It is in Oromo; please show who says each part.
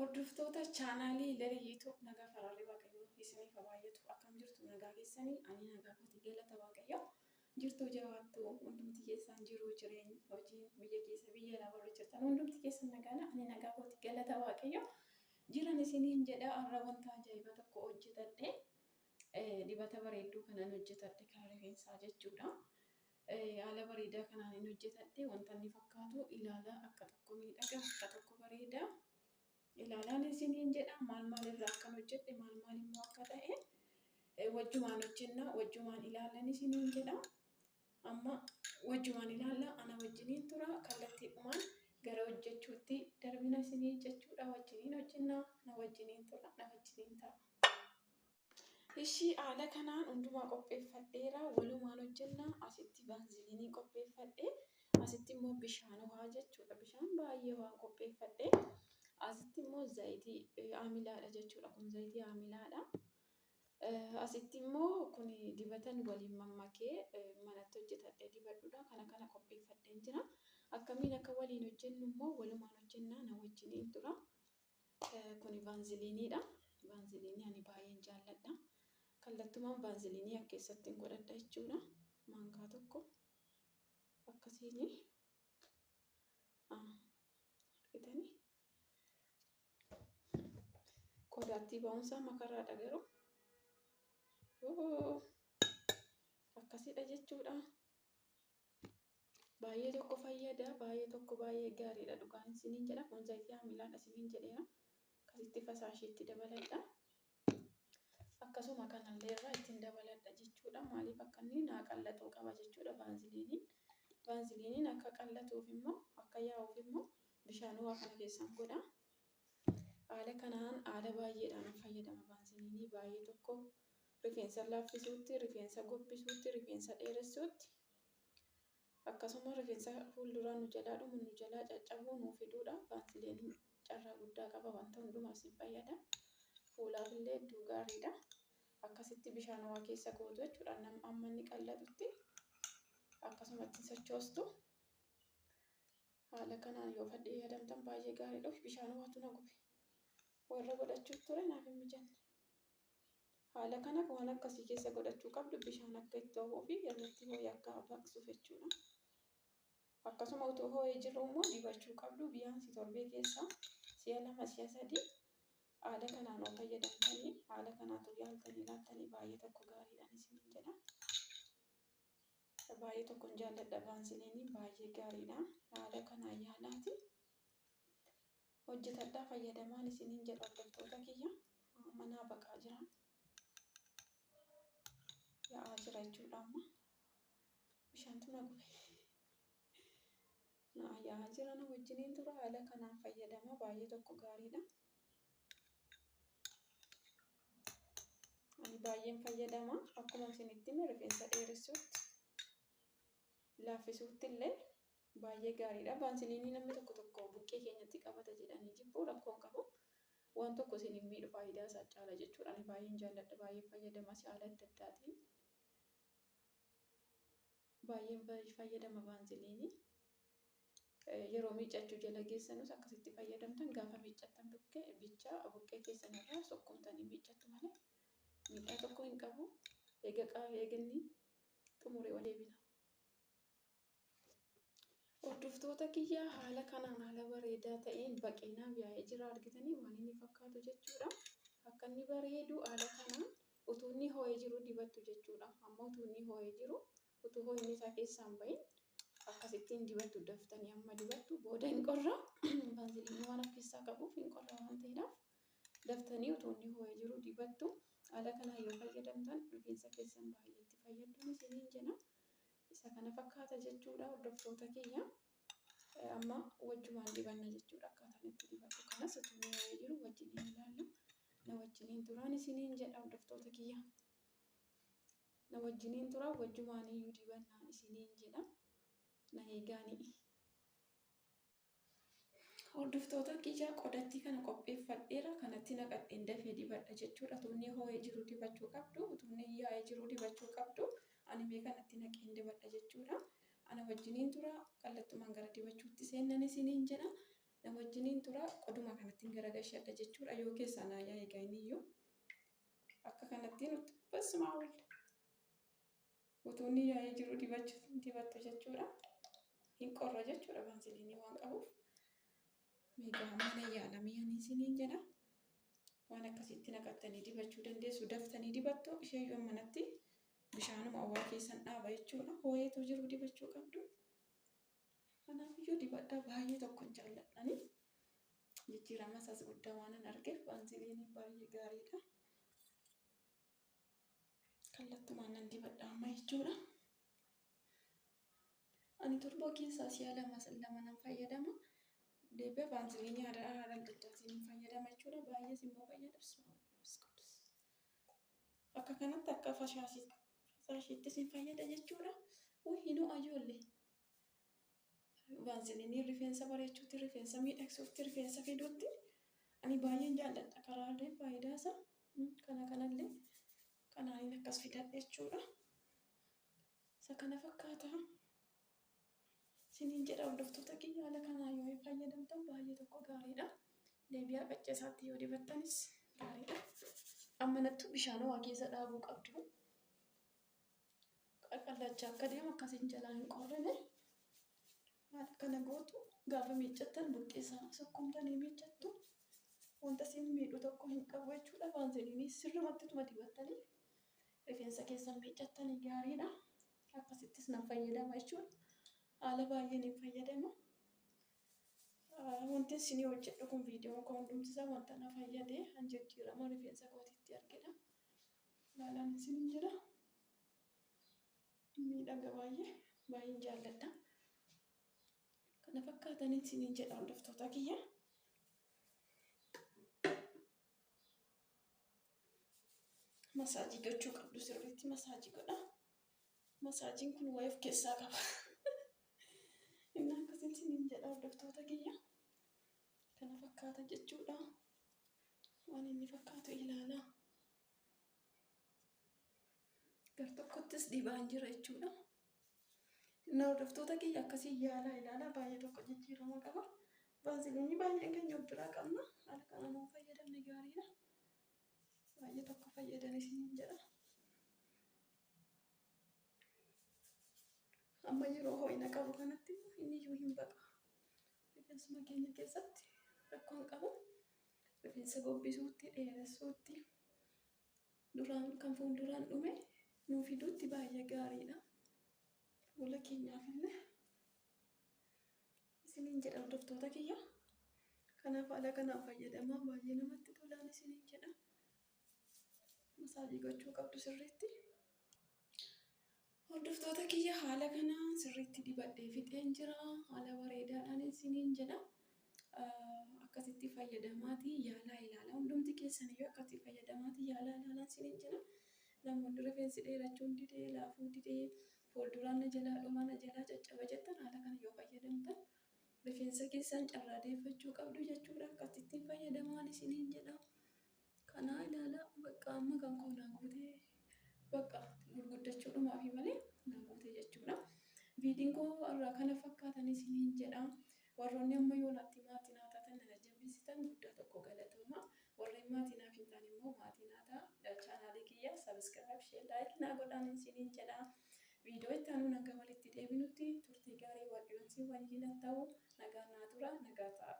Speaker 1: Hordoftoota chaanaalii Lalee YouTube, nagaa faraarri Waaqayyoo isiniif haa baay'atu. Akkam jirtu? Nagaa keessanii? Ani nagaa kooti, galata Waaqayyoo. Jirtuu, jabaattu? Hundumti keessan jiruu, jireenyi, hojiin, biyya keessa, biyya alaa warri jirtan hundumti keessan nagaadha. Ani nagaa kooti, galata Waaqayyoo. Jiran isiniin jedha. Har'a wanta ajaa'ibaa tokko hojjetadhe. Dibata bareedduu kanan hojjetadhe, kan rifeensaa jechuudha. Haala bareedaa kanaan hin hojjetadhe. Wanta inni fakkaatu ilaala, akka tokko miidhaga, akka tokko bareeda. Ilaalaan isiniin jedha. Maal maal irraa akkan hojjedhe, maal maal immoo akka ta'e wajjumaan hojjenna, wajjumaan ilaalan isiniin jedha. Amma wajjumaan ilaalla, ana wajjiniin tura. Kallattiidhumaan gara hojjechuutti darbina isinii jechuudha. Wajjiniin hojjenna, na wajjiniin tura, na wajjiniin ta'a. Ishii haala kanaan hundumaa qopheeffadheera. Walumaan hojjenna. Asitti baanziliinii qopheeffadhe. Asitti immoo bishaan ho'aa jechuudha. Bishaan baay'ee waan qopheeffadhe. Asitti immoo zayitii amilaadha jechuudha. Kun zayitii amilaadha. Asitti immoo kun dibatan waliin mammakee manatti hojjetadhee dibadhudha. Kana kana qopheeffadheen jira. Akkamiin akka waliin hojjennu immoo walumaan hojjennaa, na wajjiniin tura. Kuni vaanziliiniidha. Vaanziliinii ani baay'een jaalladha. Kallattumaan vaanziliinii akka keessatti hin godhadha jechuudha. Maankaa tokko akkasiini. Argitanii? Qodaattii ba'umsaa makaraadha garuu. Akkasidha jechuudha. Baay'ee tokko fayyada. Baay'ee tokko baay'ee gaariidha, dhugaan isiniin jedha. Kun zayitii amilaadha isiniin jedheera. Akkasitti fasaashiitti dabaladha. Akkasuma kanallee irraa ittiin dabaladha jechuudha. Maaliif? Akka inni naa qallatuu qaba jechuudha vaanziliiniin. Vaanziliiniin akka qallatuuf immoo, akka yaa'uuf immoo bishaan ho'aa kana keessaan godha. Haala kanaan haala baay'eedhaan fayyadama vaanziliinii. Baay'ee tokko rifeensa laaffisuutti, rifeensa gobbisuutti, rifeensa dheeressuutti, akkasuma rifeensa fuulduraa nu jalaa dhumu, nu jalaa caccabuu nuu fiduudha. Vaanziliiniin carraa guddaa qaba, wanta hundumaaf sin fayyada. Fuulaaf illee hedduu gaariidha. Akkasitti bishaan ho'aa keessa gootu jechuudha. Amma inni qallatutti akkasumatti sochoostu. Haala kanaan yoo fayyadamtan baay'ee gaariidha. Bishaan ho'aatu na gube. Warra godhachuuf ture naaf hin mijanne. Haala kana waan akkasii keessa godhachuu qabdu, bishaan akka itti ho'uu fi irratti ho'ee akka baqsuuf jechuudha. Akkasuma utuu ho'ee jiru immoo dibachuu qabdu. Biyyaansi torbee keessa si'a 2, si'a 3 haala kanaan yoo fayyadamtanii, haala kanaatu yaaltanii ilaaltanii, baay'ee tokko gaariidhaan isiniin jedha. Baay'ee tokkon jaalladha vaanziliinii, baay'ee gaariidha. Haala kanaan yaalaati. Hojjetadhaa fayyadamaan isiniin jedha, hordoftoota kiyya. Manaa baqaa jira. Yaa'aa jira jechuudha amma. Bishaantu na gube. Na yaa'aa jira, na wajjiniin tura. Haala kanaan fayyadama, baay'ee tokko gaariidha. Ani baay'een fayyadama. Akkuma isinitti hime, rifeensa dheeressuutti, laaffisuutti illee baay'ee gaariidha. Vaanziliinii namni tokko tokko buqqee keenyatti qabata jedhanii jibbu, rakkoon qabu. Waan tokko isin hin miidhu, faayidaa isaa caala jechuudha. Ani baay'een jaalladha, baay'een fayyadama haala adda addaatiin. Baay'een fayyadama vaanziliinii. Yeroo miiccachuu jala geessanus akkasitti fayyadamtan, gaafa miiccattan buqqee bichaa buqqee keessan irraa sukkumtanii miiccattu malee miidhaa tokko hin qabu. Eega eeganni xumuree wal deebina. Hordoftoota kiyya, haala kanaan haala bareedaa ta'een baqeenaaf yaa'ee jira. Argitanii waan inni fakkaatu jechuudha. Akka inni bareedu haala kanaan utuu inni ho'ee jiru dibattu jechuudha. Amma utuu inni ho'ee jiru, utuu ho'inni isaa keessaan bahin akkasittiin dibattu. Daftanii amma dibattu, booda hin qorra. Vaanziliinii waan of keessaa qabuuf hin qorra waan ta'eedhaaf daftanii utuu inni ho'ee jiru dibattu. Haala kanaan yoo fayyadamtan rifeensa keessan baay'eetti fayyadduun isiniin jedha. Isa kana fakkaata jechuudha, hordoftoota kiyya. Amma wajjumaan dibanna jechuudha. Akkaataan itti dibadhu kanas utuu inni ho'ee jiru wajjiniin ilaalla. Na wajjiniin turaan isiniin jedha, hordoftoota kiyya. Na wajjiniin tura, wajjumaan iyyuu dibannaan isiniin jedha. Na eegaanii. Hordoftoota kiyya, qodattii kana qopheeffadheera. Kanatti naqadheen dafee dibadha jechuudha. Utuu inni ho'ee jiru dibachuu qabdu. Utuu inni yaa'ee jiru dibachuu qabdu. Ani mee kanatti naqeen dibadha jechuudha. Ana wajjiniin tura, kallattumaan gara dibachuutti seennan isiniin jedha. Na wajjiniin tura qoduma kanattiin garagashadha jechuudha. Yoo keessaa naa yaa'e egaa inni iyyuu akka kanatti nutti basumaa oolla. Utuu inni yaa'ee jiru dibattu jechuudha. Hin qorra jechuudha baanziliinii waan qabuuf. Meegaa mana yaalamii ani isiniin jedha. Waan akkasitti naqattanii dibachuu dandeessu. Daftanii dibattu isheeyyuu manatti bishaanuma owwaa keessan dhaaba jechuudha. Hoo'eetu jiru dibachuu qabdu. Kanaafiyyuu dibadhaa baay'ee tokkon jaalladhani. Jijjiirama isaas guddaa waan an argeef baanziliiniin baay'ee gaariidha. Kallattumaan nan dibadha amma jechuudha. Ani torbee keessaa si'a lama lama nan fayyadama. Deebi'ee baanziliinii haala adda addaatiin fayyadama jechuudha. Baay'ees immoo fayyada. Akka kanatti akka fasaashiittis hin fayyada jechuudha. Uy hinoo ijoollee. Baanziliinii rifeensa bareechuutti, rifeensa miidhagsuutti, rifeensa fiduutti ani baay'een jaalladha. Karaalee faayidaa isaa kana kanallee kanaan akkas fidadha jechuudha. Isa kana fakkaata. Isiniin jedha hordoftoota kiyya haala kanaa yoo fayyadamtan baay'ee tokko gaariidha. Deebi'aa qaccee isaatti yoo dibattanis gaariidha. Amma nattu bishaan ho'aa keessa dhaabuu qabdu. Qaqallachaa akka deemu akkasiin jalaa hin qorrine. Haala kana gootu gaafa miiccattan buqqee isaa sukkumtanii miiccattu. Wanta isin miidhu tokko hin qabu jechuudha. Baanziliinii sirrumatti tuma dibattanii rifeensa keessan miiccattanii gaariidha. Akkasittis nan fayyadama jechuudha. Haala baay'een hin fayyadama. Wanti isinii hojjedhu kun viidiyoon koo hundumti isaa wanta na fayyade han jijjiirama rifeensa kootiitti argedha. Ilaalaan isiniin jedha. Miidhaga baay'ee baay'een jaalladha. Kana fakkaatanii isiniin jedha hordoftoota kiyya. Masaajii gochuu qabdu sirriitti masaajii godha. Masaajiin kun waa'ee of keessaa qaba. Inni akkasiin isiniin jedha hordoftoota kiyya. Kana fakkaata jechuudha. Waan inni fakkaatu ilaalaa. Gar tokkottis dibaan jira jechuudha. Inni hordoftoota kiyya akkasii yaalaa ilaalaa baay'ee tokko jijjiirama qaba. Baaziliinii baay'een keenya of biraa qabna. Haala kanaan yoo fayyadamne gaariidha. Baay'ee tokko fayyadan isiniin jedha. Amma yeroo ho'ina qabu kanatti immoo inni iyyuu hin baqa. Rifeensuma keenya keessatti rakkoo hin qabu. Rifeensa gobbisuutti, dheeressuutti, duraan kan fuulduraan dhume nuu fiduutti baay'ee gaariidha. Fuula keenyaaf illee isiniin jedha hordoftoota kiyya. Kanaaf haala kanaan fayyadamaa baay'ee namatti tolaan isiniin jedha. Masaajii gochuu qabdu sirriitti. Hordoftoota kiyya haala kanaan sirriitti dibadhee fixeen jira. Haala bareedaadhaan isiniin jedha. Akkasitti fayyadamaatii yaalaa ilaala. Hundumti keessaniyyuu akkasitti fayyadamaatii yaalaa ilaalaa isiniin jedha. Namoonni rifeensi dheerachuun didee, laafuu didee, fuulduraan na jalaa dhuma, na jalaa caccaba jettan haala kana yoo fayyadamtan rifeensa keessan carraa deeffachuu qabdu jechuudha. Akkasittiin fayyadamaan isiniin jedha. Kanaa ilaala bakka amma kan koo naa guutee bakka gurguddachuudhumaafi malee naa guutee jechuudha. Viidiin koo irraa kana fakkaatan isiniin jedha. Warroonni amma yoonaatti maatii naa taatan na jajjabeessitan guddaa tokko galatooma. Warreen maatii naaf hin taane immoo maatii naa ta'a. Chaanaalii kiyya subscribe, share, like naa godhaan isiniin jedha. Viidiyoo itti aanuun hanga walitti deebinutti turtii gaarii waaqayyoon si waliin haa ta'u. Nagaan naa tura, nagaa ta'a.